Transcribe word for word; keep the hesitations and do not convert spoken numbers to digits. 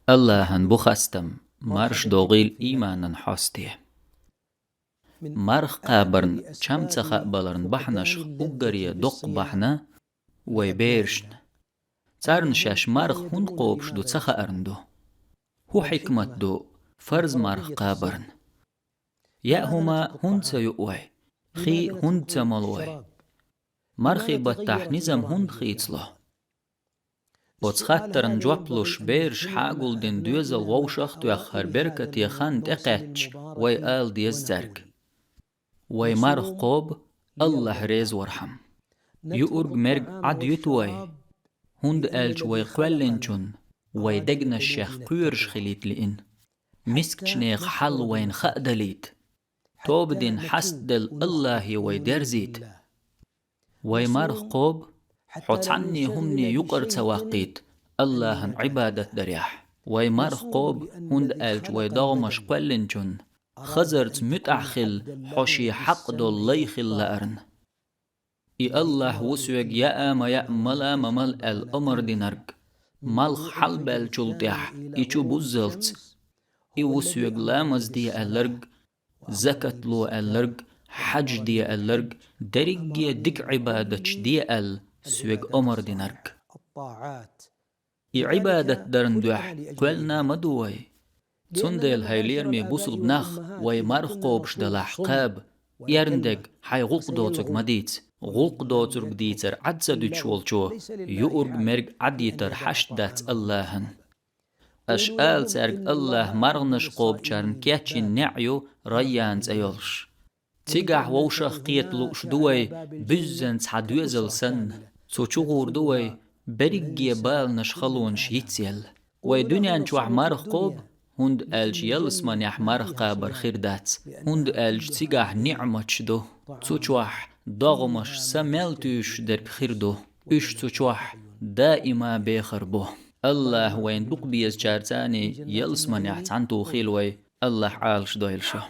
Аллахьан бу хастам, марш догӀийла ийманан хьосте. Марх кхабарна чам ца хаабаларна бахьанашха уггаре доккха бахьана вай берашна. Царна шаьш марх хӀунда кхобуш ду ца хаарна ду. ХӀун хьикмат ду фарз марх кхабарна? Яа хӀума хӀунда ца юу вай? Хий хӀунда ца молу вай? Мархи баттахь низам хӀунда хийцало? Оцу хаттарна жоп луш, бераш хьагулдина доьзал вовшах а тоьхна, хӀара беркате хан тӀекхаьчча, вай ала деза цаьрга: вай марх кхобу, Аллахь реза вархьама. Юург-мерг Ӏад юьту вай, хӀунда аьлча вай кхоьллинчунна вай дегнаш шех кхоьруш хилийта лиъна. Мискачу нехан хьал вайна хаа далийта. Тоба дина хьастаделла Аллахье вай дерзийта. Вай марх кхобу, хьо цхьанне хӀумане юкъара ца ваккхийта Аллахьан Ӏибадат дарехь. Вай марх кхобу, хӀунда аьлча вай догӀмаш кхоьллинчунна хазарца муьтӀахь хилла, хьо шен хьакъ долу лай хила лаарна. И Аллахь ву соьга яа а ма яа, мала а ма мала аьлла омра динарг, малх хьалабаьллачул тӀаьхьа и чу буззалц. И ву соьга ламаз де аьлларг, закат ло аьлларг, хьаьж де аьлларг, дерриге дика Ӏибадаташ де аьлла соьга омра динарг. И Ӏибадат дарна дуьхьа кхоьллина ма ду вай. Цундела, хӀай лераме бусулба нах, вай марх кхобуш далахь, кхаба, эрна дерг хьайн гӀуллакх доцург ма дийца. ГӀуллакх доцург дийцар Ӏад ца дуьтуш волчо юург-мерг Ӏад йитар хьашт дац Аллахьан. Аша ала цаьрга: Аллахь марханаш кхобучарна кечйина неӀ ю Райян цӀе йолуш. Цигахь вовшах кхета лууш ду вай, буьззина цхьа доьзал санна. Цу чу гӀур ду вай, берриге баланаш, халонаш йицъелла. Вай дуьнен чохь марх кхобу, хӀунда аьлча ялсаманехь марх кхабар хир дац, хӀунда аьлча цигахь ниӀматаш ду. Цу чохь догӀмаш, са мел туьйсуш дерг хир ду. Уьш цу чохь даима бехар бу. Аллахь вайна дукха безачаьрца ялсаманехь цхьаьна тухийла вай, Аллахь Ӏалаш дойла шу.